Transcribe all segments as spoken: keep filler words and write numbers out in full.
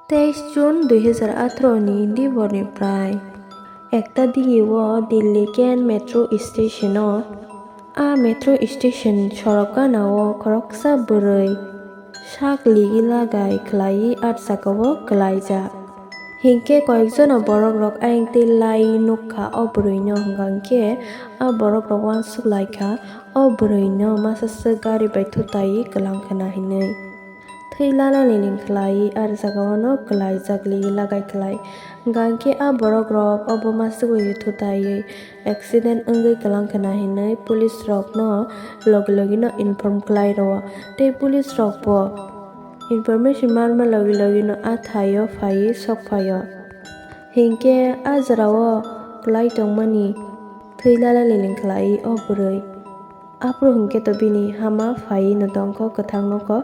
Teis June dui hazar atharo ni dibor ni prai ekta digi o Delhi Cantt metro station o, a metro station sorok gana o khoroksa bwrwi sak ligi lagai khlaiwi ah jaga o kwlaijak. Hinkhe koyekjono borok rok ayang tei lai nukha o bwrwi no, hwnkha hinkhe a borok rok uansuk laikha o bwrwi no masa swk gari bai thutaiwi kwlang khwna hinwi. Thwi lala liling khlai, ah jaga o no kwlaijak li lagai khlai. Hwnkha hinkhe ah borok rok obo masugwi thutaiwi accident wngwi kwlang khwna hinwi police rok no logi logi no inform khlai rwo. Tei police rok bo information manma logi logi no ah thai o phaiwi sok phai o. Hinkhe ah jora o kwlai tongmani thwi lala liling khlai o bwrwi. Aphuru hinkhe to bini hama phaiwi no tongkho kwthang nokho,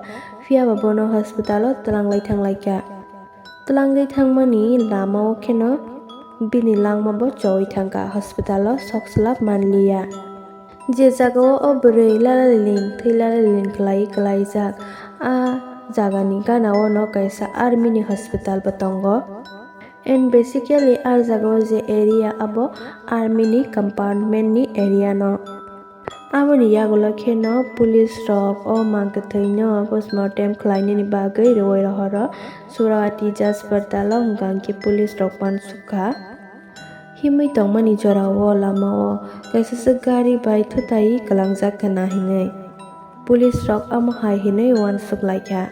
phiyaba bono hospital o twlanglai thanglaikha. Twlangwi thangmani lama o kheno bini langma bo chowi thangkha, hospital o sok swlap manliya. Je jaga o o bwrwi lala liling, thwi lala liling khlai kwlaijak, a jagani gana o no kaisa army ni hospital bo tongo. And basically ah jaga o je area abo army ni compartment ni area no. Aboni yagulo kheno police rok o mangkwthwi no postmortem khlainani bagwi rwui rohoro Surawati Jaspertal o, hwnkha hinkhe police rok uansukha. Himwi tongmani jora o lama o kaisa swk gari bai thutai kwlangjak khwna hinwi police rok omo hai hinwi uansuk laikha.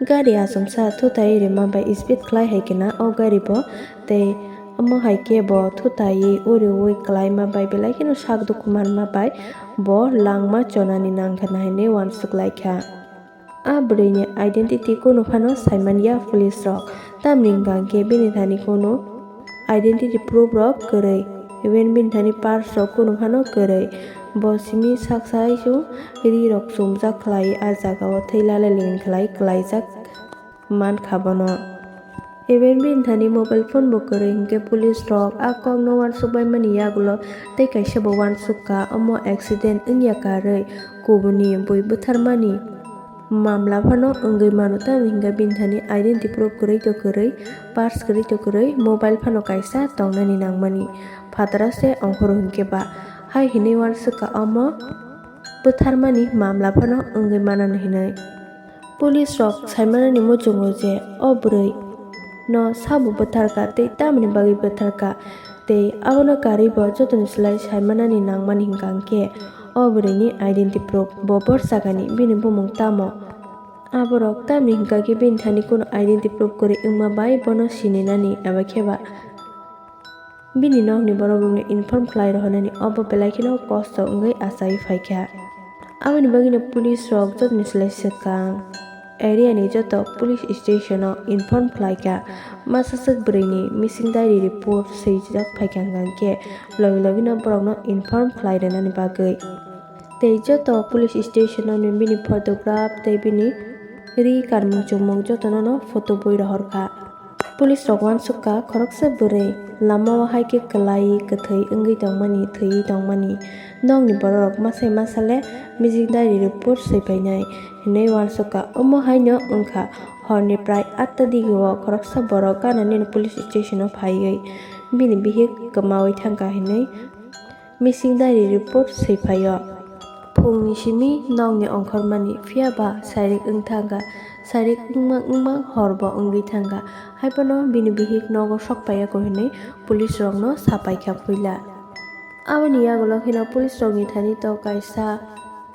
Gari achomsa thutai rima bai speed khlai hai khwna o gari bo, tei omo hai khe bo thutai uriui kwlaima bai belai kheno sak dukhu manma bai bo langma chonani nang khwna hinwi uansuk laikha. A bwrwini identity kunu phano saimanya police rok, tamni hwnkha hinkhe bini thani kunu identity proof rok kwrwi, even bini thani purse rok kunu phano kwrwi. Bo simi sak sai chwng ri rok chumjak khlai, a jaga o thwi lala liling khlai kwlaijak mankha bono. Even bini thani mobile phone bo kwrwi, hinkhe police rok a kok no uansuk bai mani yagulo tei kaisa bo uansuk kha, omo accident wngya karwi kubuni bui bwtharmani mamla phano wngwi mano, tamni hwnkhe bini thani identity proof kwrwi to kwrwi, purse kwrwi to kwrwi, mobile phano kaisa tongnani nangmani phataro se ongkhoro hinkhe ba hai hinwi uansukha omo bwtharmani mamla phano wngwi manani hinwi. Police rok saimanani muchungo je o bwrwi no sabo bwtharkha tei tamoni bagwi bwtharkha, tei abono karwi bo jotoni slai saimanani nangmani hwnkha hinkhe o bwrwini identity proof bo borsakani, bini bumung tamo. Aborok tamni hwnkha khe bini thani kunu identity proof kwrwi wngma bai bono sininani eba khe ba bini nokni borok rokno inform khlai rohornani obo belai kheno kosto wngwi achai phaikha. Aboni bagwino police rok jotoni slai swkang area ni joto police station o inform khlaikha. Masa swk bwrwini missing diary report swijak phaikha hwnkha hinkhe logi logino borokno inform khlai rwnani bagwi. Tei joto police station o ni bini photograph tei bini ri kanmung chumung jotono no photo bui rohor kha. Police rok uansuk kha khoroksa bwrwi lama o hai khe kwlai kwthwi wngwi tongmani, thwiwi tongmani. Nokni borok rok masai masa le missing diary report swi painai hinwi uansuk kha. Omo hai no wngkha horni prai atta digi o khoroksa borok gana nini police station o phaiwi bini bihik kwmawi thangkha hinwi missing diary report swi phaio. Phungni simi nokni ongkhormani, phiya ba sairik wng thangkha, sairik wngmang wngmang hor bo wngwi thangkha. Haiphano bini bihik nogo sok paiya ko hinwi police rokno sa paikha puila. Aboni yagulo kheno police rokni thani to kaisa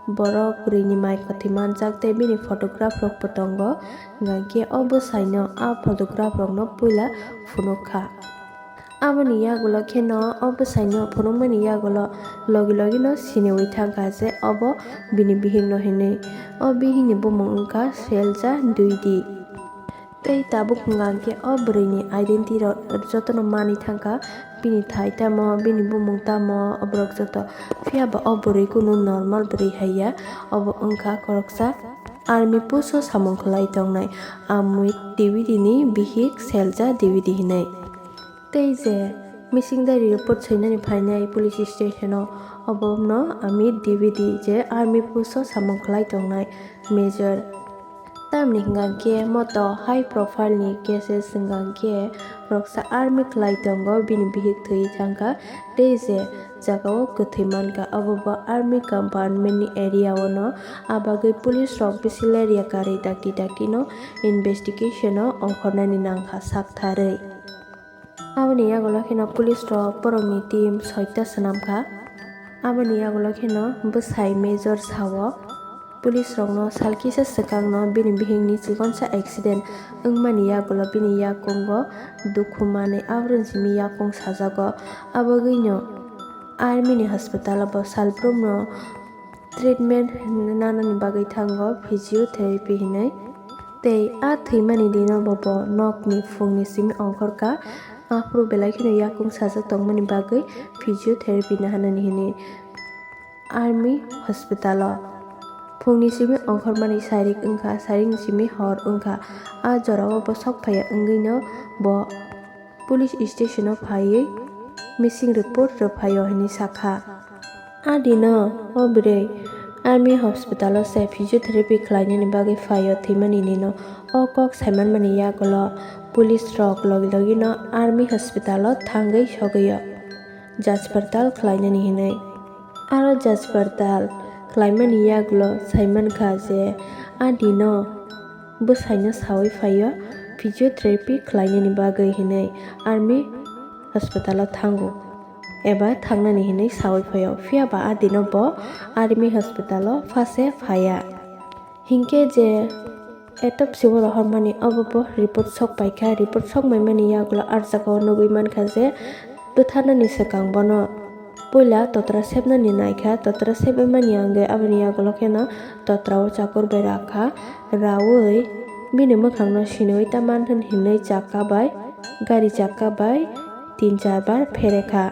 borok bwrwini mai kwthwi manjak tei bini photograph rok bo tongo, hwnkha khe o bwsaino a photograph rokno puila phunuk kha. Aboni yagulo kheno o bwsaino phunukmani yagulo logi logino siniwi thangkha je obo bini bihikno hinwi. O bihikni bumung wngkha Selja Dwivedi. Tei tabuk hwnkha khe o bwrwini identity rok jotono manwi thangkha, bini thai tamo, bini bumung tamo, oborok joto. Phiya ba o bwrwi kunu normal bwrwi hai ya, obo wngkha khoroksa army post o samung khlai tongnai Amit Dwivedi ni bihik Selja Dwivedi hinwi. Tei je missing diary report swinani phainai police station o, obo no Amit Dwivedi je army post o samung khlai tongnai major. Tamni hwnkha khe moto high profile ni cases hwnkha khe khoroksa army khlai tongo, bini bihik thwi thangkha tei je jagao kwthwi mankha, obo bo army compartment ni area o no, abagwi police rok bisi lerya karwi dakti dakti no investigation o ongkhornani nangkha saktharwi. Aboni yagulo kheno police rok borokni team soita swnamkha. Aboni yagulo kheno bwsai major sao police rokno sal kisa swkangno bini bihikni chikonsa accident wngmani yagulo bini yakungo dukhu manwi abrwng simi yakung sajago. Abogwino army ni hospital o bo salbrumno treatment nanani bagwi thango physiotherapy hinwi. Tei a thwimani dino bo, bo nokni phungni simi ongkhorkha. Aphuru belai kheno yakung sajak tongmani bagwi physiotherapy nahanani hinwi army hospital o. Phungni simi ongkhormani sairik wngkha, sairikni simi hor wngkha. A jorao bo sok phaiya wngwino bo police station o phaiwi missing report rwphaio hinwi sakha. A dino o bwrwi army hospital o se physiotherapy khlainani bagwi phaio thwimani dino. O kok saimanmani yagulo police rok logi logi no army hospital o thangwi sogwio jachpartal khlainani hinwi. Aro jachpartal khlaimani yagulo saimankha je a dino bwsaino sawi phaio physiotherapy khlainani bagwi hinwi army hospital o thango eba thangnani hinwi sawi phaio. Phiya ba a dino bo army hospital o phase phaiya. Hinkhe je autopsy o rohormani obo bo report sok paikha. Report sok maimani yagulo ar jagao nugwi mankha je bwtharnani swkang bono puila totra sepnani naikha. Totra sepmani angwi aboni yagulo kheno totra o chakur bai rakha. Rawi bini mwkhangno siniwi ta manthun hinwi chakka bai, gari chakka bai tin char bar pherekha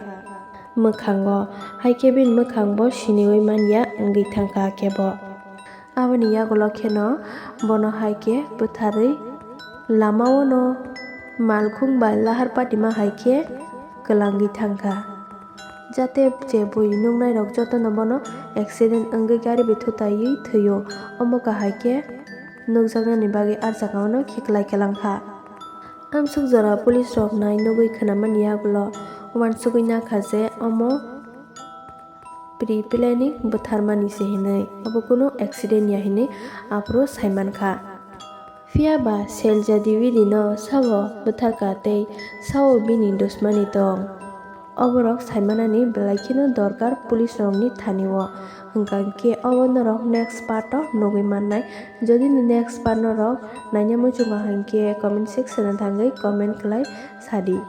mwkhango. Haikhe bini mwkhang bo siniwi manya wngwi thangkha kebo. Aboni yagulo kheno bono haikhe bwtharwi lamao no malkhung bai lahar patima haikhe kwlangwi thangkha. Jate je bui nuknairok jotono bono accident wngwi gari bai thutaiwi thwio, omo kahai khe nukjaknani bagwi ah jagao no khiklai kwlangkha. Amsuk jora police rok nai nugwi khwnamani yagulo uansugwi nakha je omo pre-planning bwtharmani se hinwi, obo kunu accident ya hinwi aphuru saimankha. Phiya ba Selja Devi rino sao bwtharkha tei sao bini dusmani tong. Oborok saimanani belai kheno dorkar police rokni thani o. Hwnkha khe obo norok next part o nugwi mannai. Jodi no next part norok naina muchungo hinkhe comment section o thangwi comment khlai sadi.